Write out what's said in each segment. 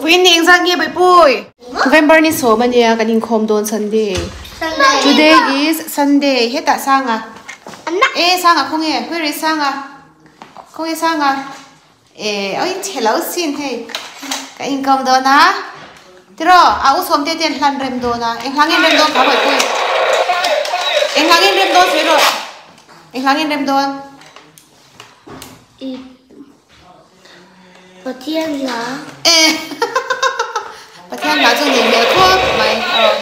Vawiin ni engzat nge Bawipuii? November ni sawm ania kan inkhawm dawn Sunday. Today is Sunday. Hetah Sanga. E Sanga khawnge? Where is Sanga? Khawnge Sanga? E oi chhe lo sin hei. Ka inkawm dawn a. Tiraw a u sawm te ten hlan rem dawn a. Eng hlangin rem dawn kha Bawipuii? Eng hlangin rem dawn sawi rawh. Eng hlangin rem dawn? I Pathian hla. E Pathian hla chu nih hmel khawp mai.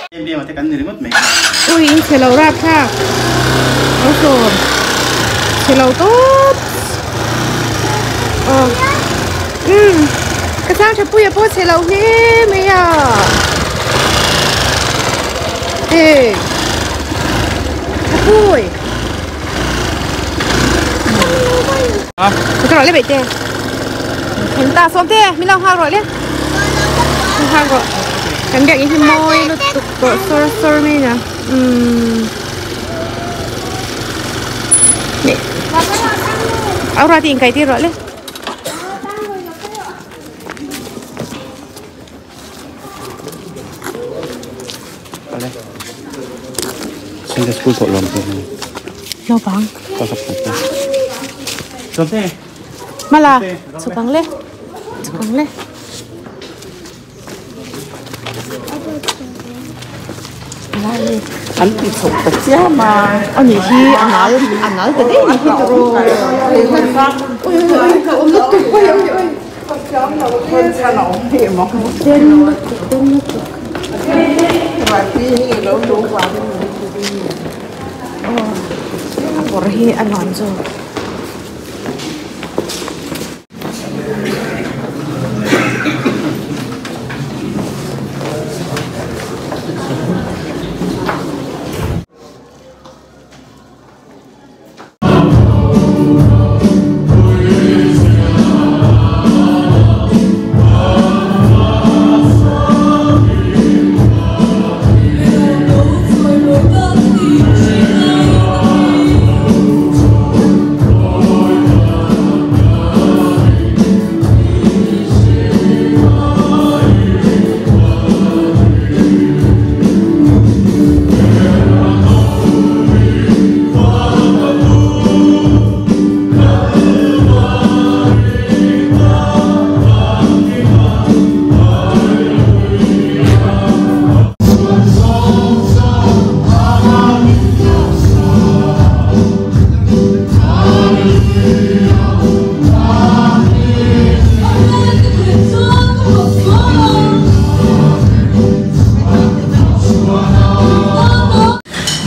Em em a te kan ni ringawt mai. Ui in chhe lo rap thlak. Lo sawm. Chhe lo tawp. Aw. Umm. Ka chang tha puia pawh chhe lo hle mai a. E. Thapui. Ka rawh le beite. Thlen ta sawm te min lo nghak rawh le. Nghak rawh. Kan biak in hi mawi lutuk tawh sawr sawr mai na. Umm. Au ra ti in kai tir rawh le. Sunday school thawh lawm te hi. Naupang. Ka ka phu te. Chawte. Mala, chukang le. Chukang le. An ti chho ta chiam a. Ani hi a nal a nal ta daih ni hi tiraw. Ui ui ui ka awm lutuk ui ui ui. A kawr hi a nuam zawk.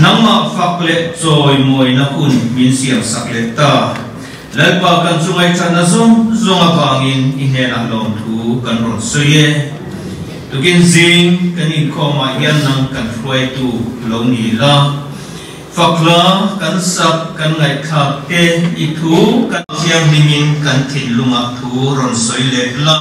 Nangmah fak leh chawimawina hun min siamsak leh ta. Lalpa kan chu ngaihṭhatna zawng zawng avangin i hnenah lawmthu kan rawn sawi e. Tukin zing kan inkhawmah hian nang kan hruaitu lo ni la. Fakla kan sak kan ngaihthlak te i thu kan thianghlimin kan thinlungah thu rawn sawi leh la.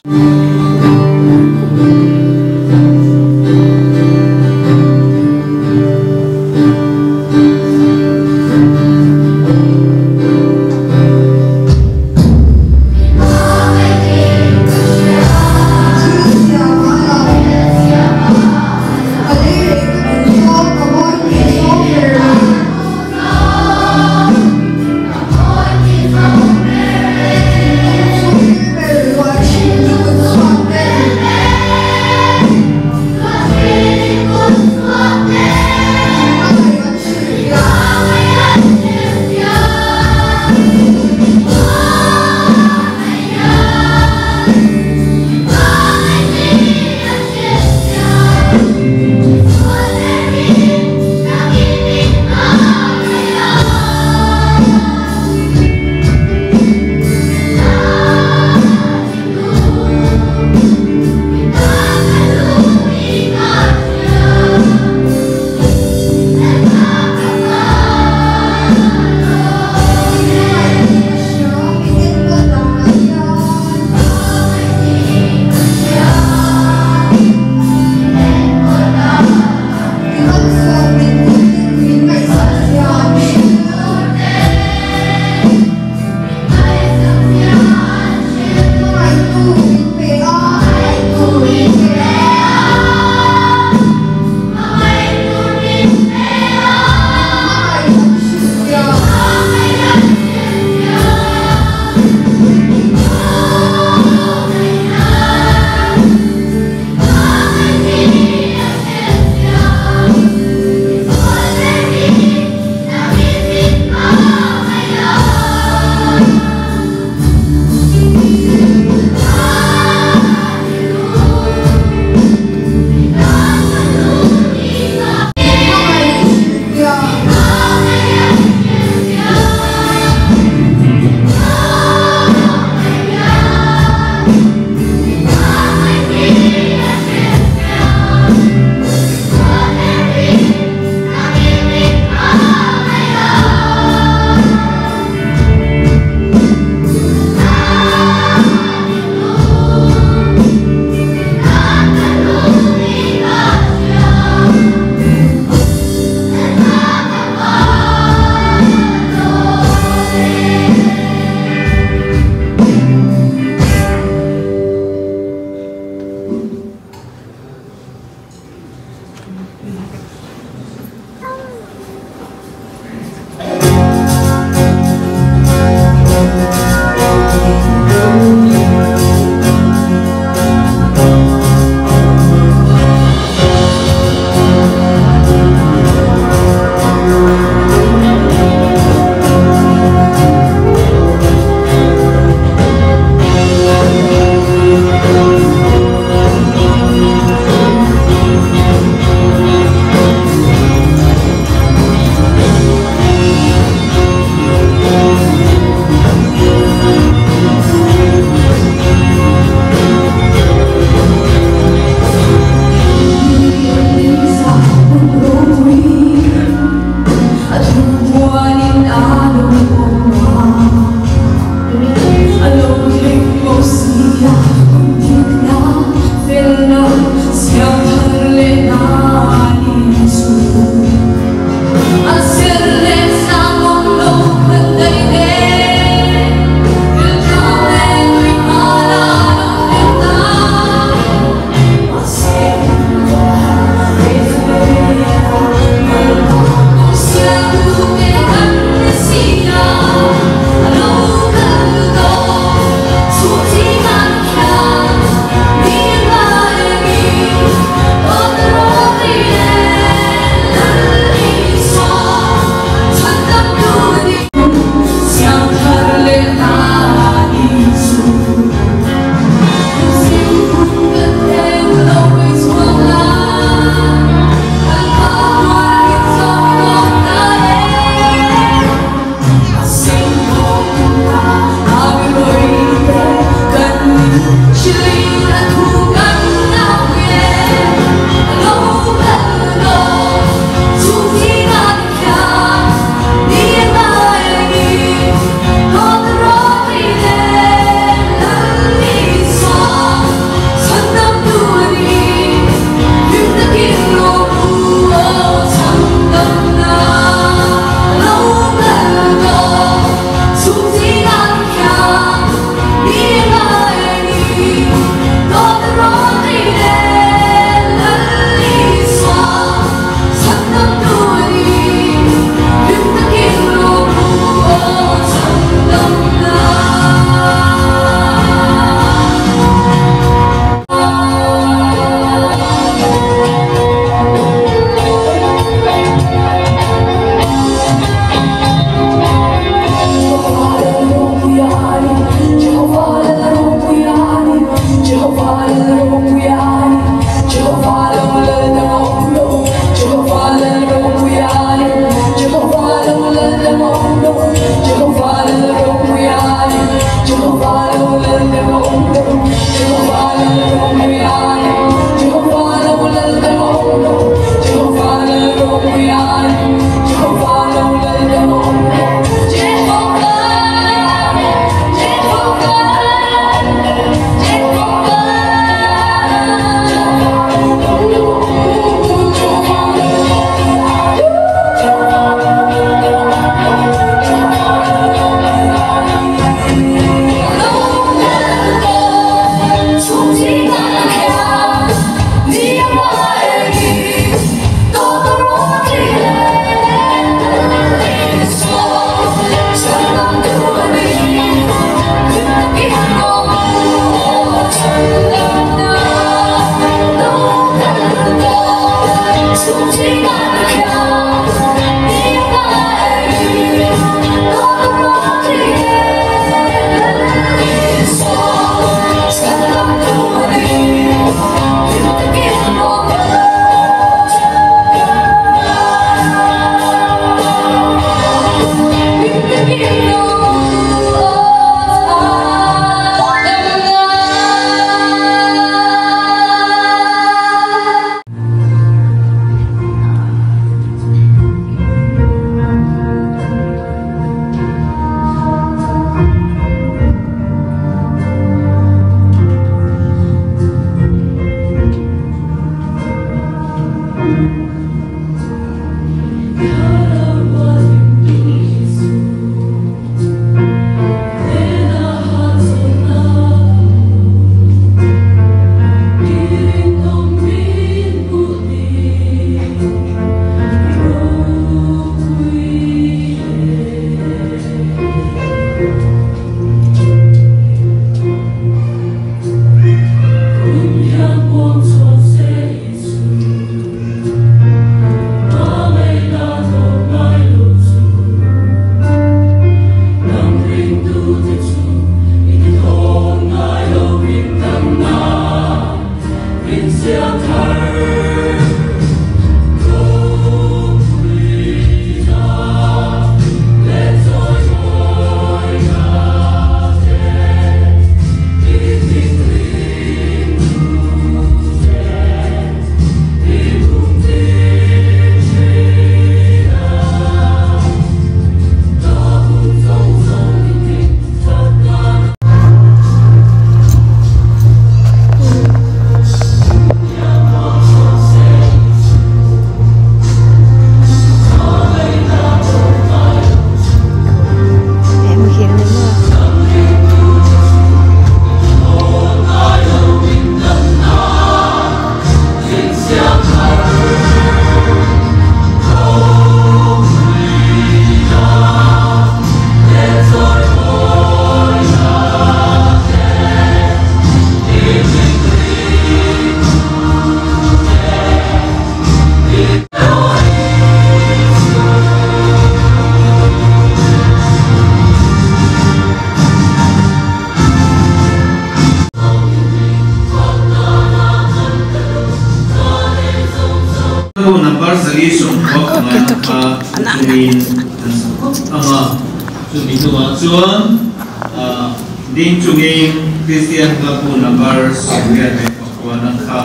Ding chungin Christian Club number sawmriat leh pakua na kha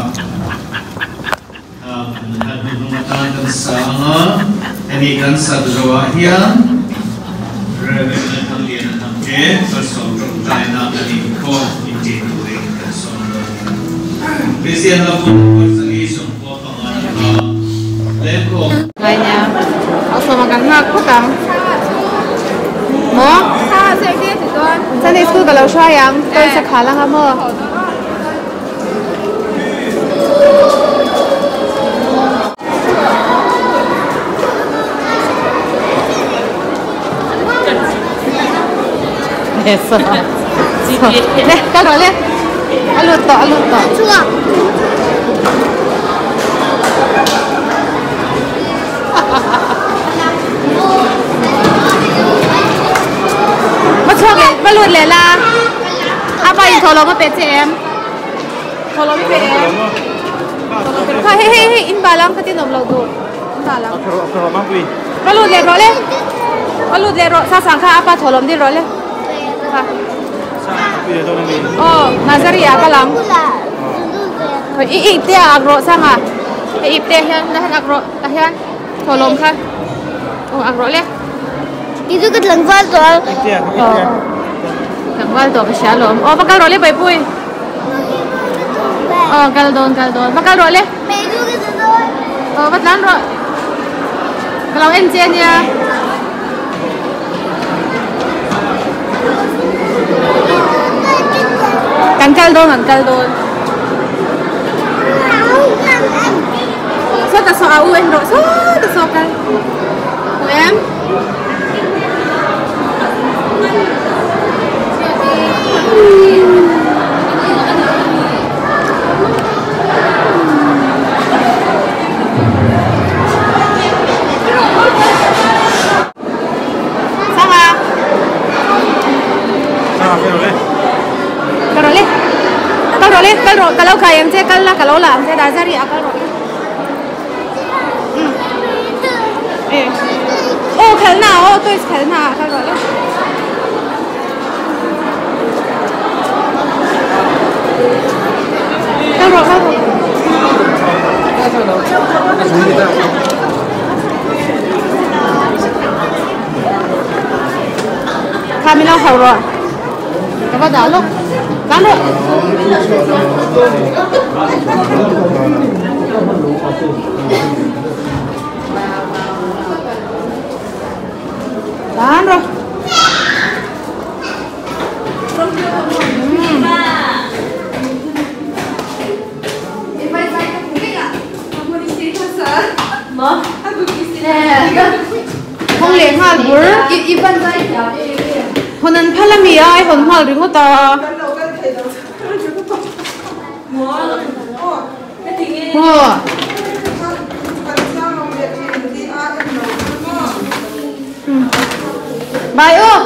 kan kan sa anga hemi kan sak zawah hian Reverend Thang Lian ang te kalsawm tawngtai na kan inkhawm inti turin kan sawm Christian Club number 4 panga na kha lengkhawm Ngai nia a sawm kan nghak phawt ang maw? Sunday school ka lo hruai ang toys a khal anga maw. Le kal rawh le a lut tawh a lut tawh. Va chhuak leh va lut leh la a pa in thawhlawm a pe che em thawhlawm i pe em kha hei hei hei in bal ang ka tin awm loh duh in bal ang va lut leh rawh le va lut leh rawh sa sang kha a pa thawhlawm dil rawh le kha aw nazari ah kal ang i ip te ah ak rawh sang a hei ip te hian la hian ak rawh tah hian thawhlawm kha aw ak rawh le Ti chu ka tlangval tawh a. Aw tlangval tawh ka hria alawm. Aw va kal rawh le Baipui. Aw kal dawn kal dawn va kal rawh le. Aw va tlan rawh. Ka lo en che ania. Kan kal dawn kan kal dawn. Saw ta saw a u en rawh saw ta saw kal. Hmu em? Sanga. Sanga kal rawh le. Kal rawh le. Kal rawh le kal rawh ka lo kai ang che kal la ka lo la ang che Nazari ah kal rawh le. Aw khalna aw toys khalna ah kal rawh le. Kal rawh kal rawh. Kha min lo hau rawh. Ka va dah lawk. Tlan rawh. Tlan rawh. Hawng leh nghal bur. Hawn an phal a mi a, i hawn nghal ringawt a. Maw. Bye aw.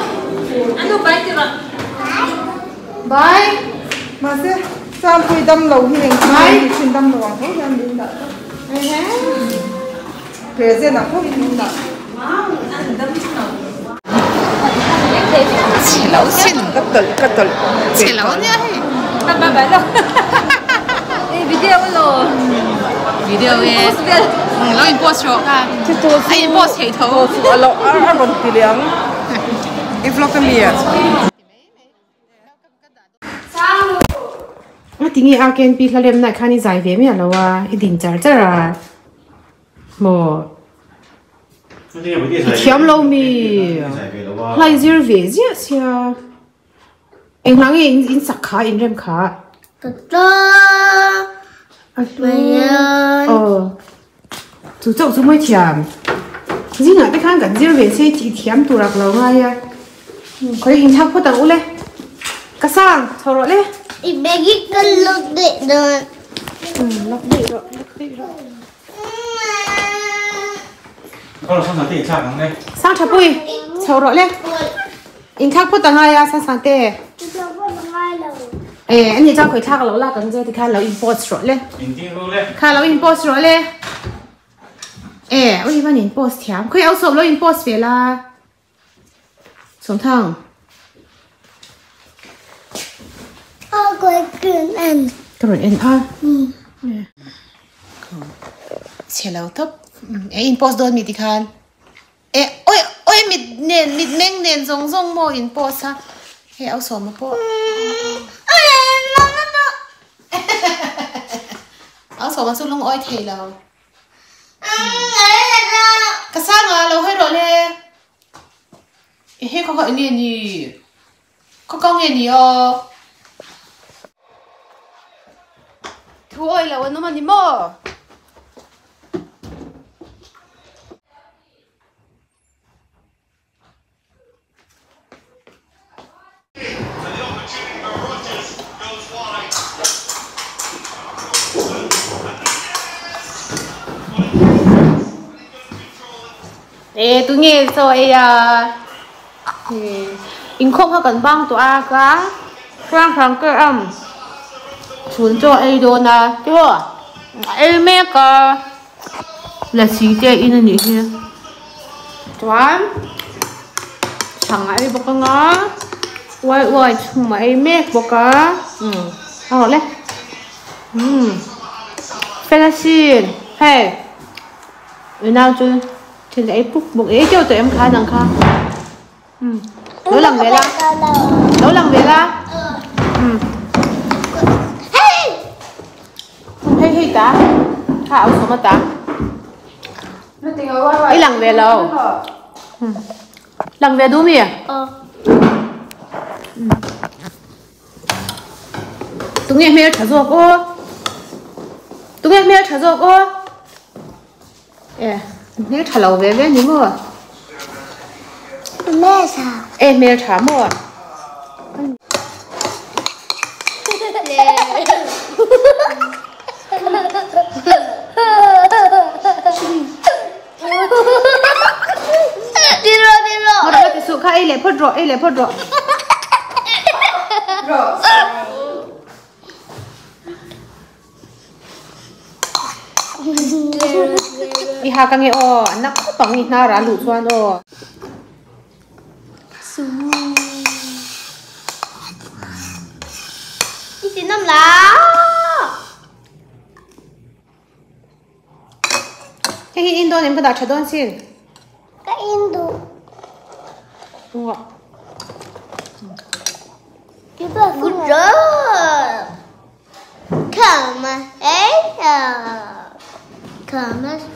Bye. Mahse, Sangpui dam lo hi eng chin nge thin dam lo ang tho hian min dah ta. Present ang tho in min dah. Chhe lo sin. Ka tawlh ka tawlh. Chhe lo ania hei. Video lo. Video e. Lo in post rawh kha. A in post thei tho. A rawn ti leh ang. I vlog a mi a. A tinge a KNP hla remna ah khan i zai ve miah lo a, i din char char a maw i thiam lo mi hla i zir ve ziah sia eng hla nge in sak kha in rem kha aw chu chauh chu mawi thiam zingah te khan kan zir ve se i thiam tur ak lo ngai a. Khawi in thlak phawt ang u le. Ka sang chho rawh le. I Maggie ka lawk daih dawn. Lawk daih rawh, lawk daih rawh. Sang tha pui, chho rawh le. In thlak phawt ang ai a, sang sang te. E, ani chuan khawi thlak lo lak ang che tikhan lo in post rawh le. Kha lo in post rawh le. E, ui van in post thiam. Khawi au sawm lo in post ve la. Sawmthang. Ka rawn en a. Chhe lo tawp. E in post dawn mi tikhan. E oi oi mit nen mit meng nen zawng zawng maw in post a. Hei au sawma pawh. Au sawma chu lungawi thei lo. Ka sang a lo hawi rawh le. Ehe khaw kha enge ni? Khaw kal nge ni aw? Thu awih loh an awm a ni maw? E tunge chaw ei a inkhawm kha kan bang tawh a ka hrang hrang ker ang chhun chaw ei dawn a tiraw ei mek a lasi te a in a nih hi chuan chhang a ei bawk anga uai uai chhum a ei mek bawk a umm a rawh le umm fel asin hei i nau chu thil a ei puk puk ei teuh tawh em kha nang kha umm lo lang ve la lo lang ve la umm hei hei ta kha au sawm ata i lang ve lo lang ve duh mi tunge hmel tha zawk aw tunge hmel tha zawk aw e hmel tha lo ve ve ni maw hmel tha e hmel tha maw Kha ei leh phawt rawh ei leh phawt rawh I ha ka nge aw an nak khawp ang i hnar ah luh chuan aw. I ti nawm la. Hei hi in dawn em ka dah tha dawn sin. Ka in duh. Ua. Good job. Come here. Come here.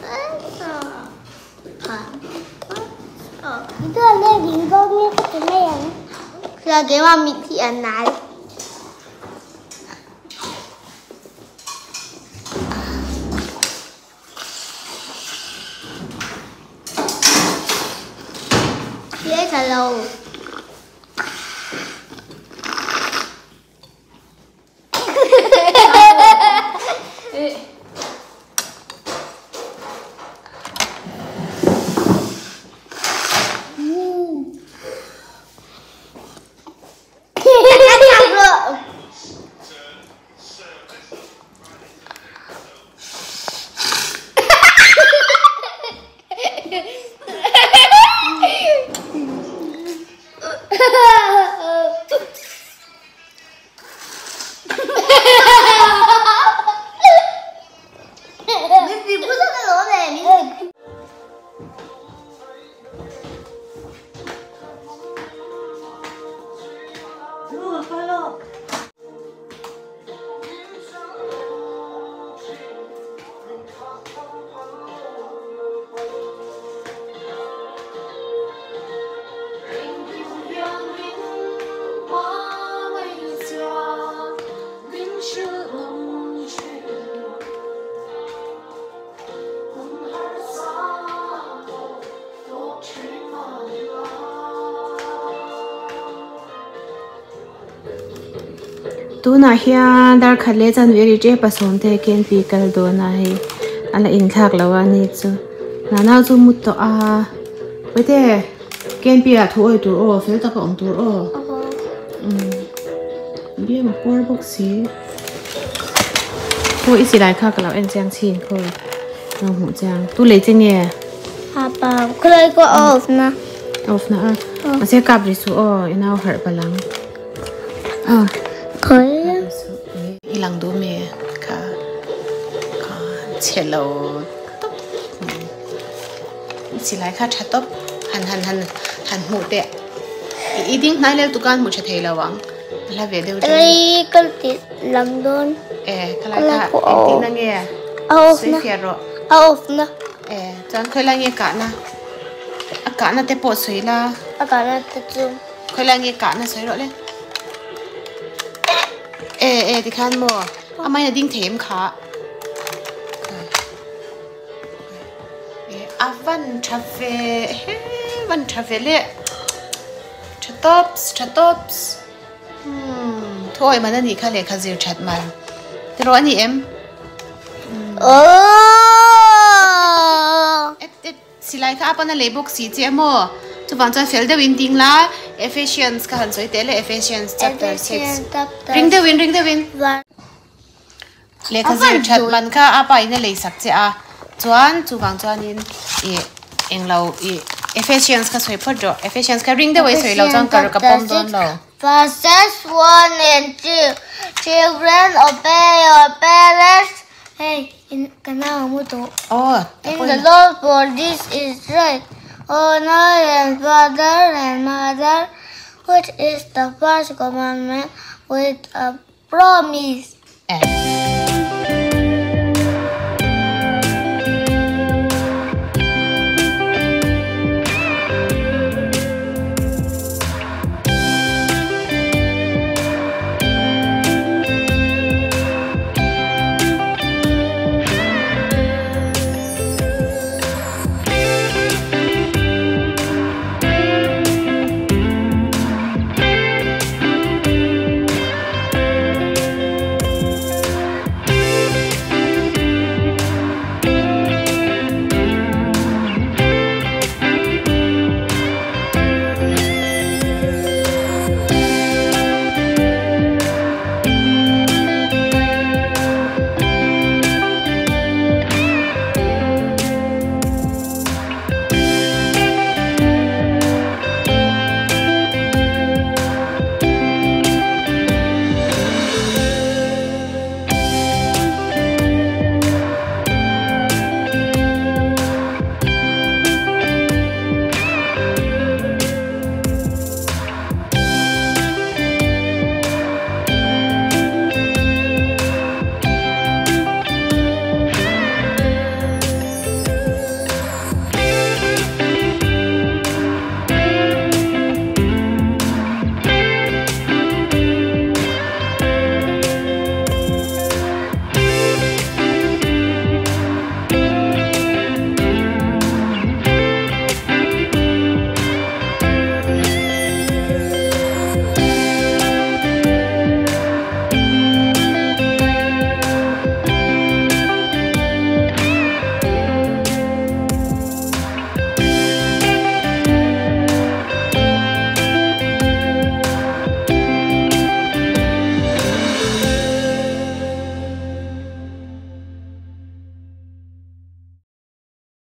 Keimah mit hi a nal. Tunah hian dar khat leh chanve ri tep a sawm te KNP kal dawn a hei a la inthlak lo a ni chu nau chu mu tawh a paite KNP ah thu awih tur aw fel tak a awm tur aw umm biang a kuar bawk si khaw i silai kha ka lo en chiang chhin khaw ka hmuh chiang tu lei che nge Apa khawlai ka off na off na a mahse kap ri chu aw i nau harh palang. I lang duh mi kha kha chhe lo tawp silai kha tha tawp han han han han hmuh teh i ding hnai lel tukan hmuh tha thei lo ang a hla ve deuh teh ka ti lang dawn e khalai kha engtin ange sawi fiah rawh a off na e chuan khawilai nge kahna a kahna te pawh sawi la a kahna te chu khawilai nge kahna sawi rawh le. E e tikhan maw amahin a ding thei em kha e a van tha ve he van tha ve le tha tawps tha tawps umm thuawi man anih kha lehkha zir that man tiraw ani em Silai kha a pan a lei bawk si che maw? Chuvang chuan fel deuhin ding la, Ephesians kha han sawi teh le, Ephesians chapter 6. Ring deuhin, ring deuhin. Lehkha zir that man kha a pa in a lei sak che a, chuan chuvang chuanin i englo i Ephesians kha sawi phawt rawh, Ephesians kha ring deuh a i sawi lo chuan ka pawm dawn lo. Verses 1 and 2 Children obey your parents Hei, in ka nau a mu tawh. Aw, In the Lord for this is right. Honor and father and mother, which is the first commandment with a promise. Eh.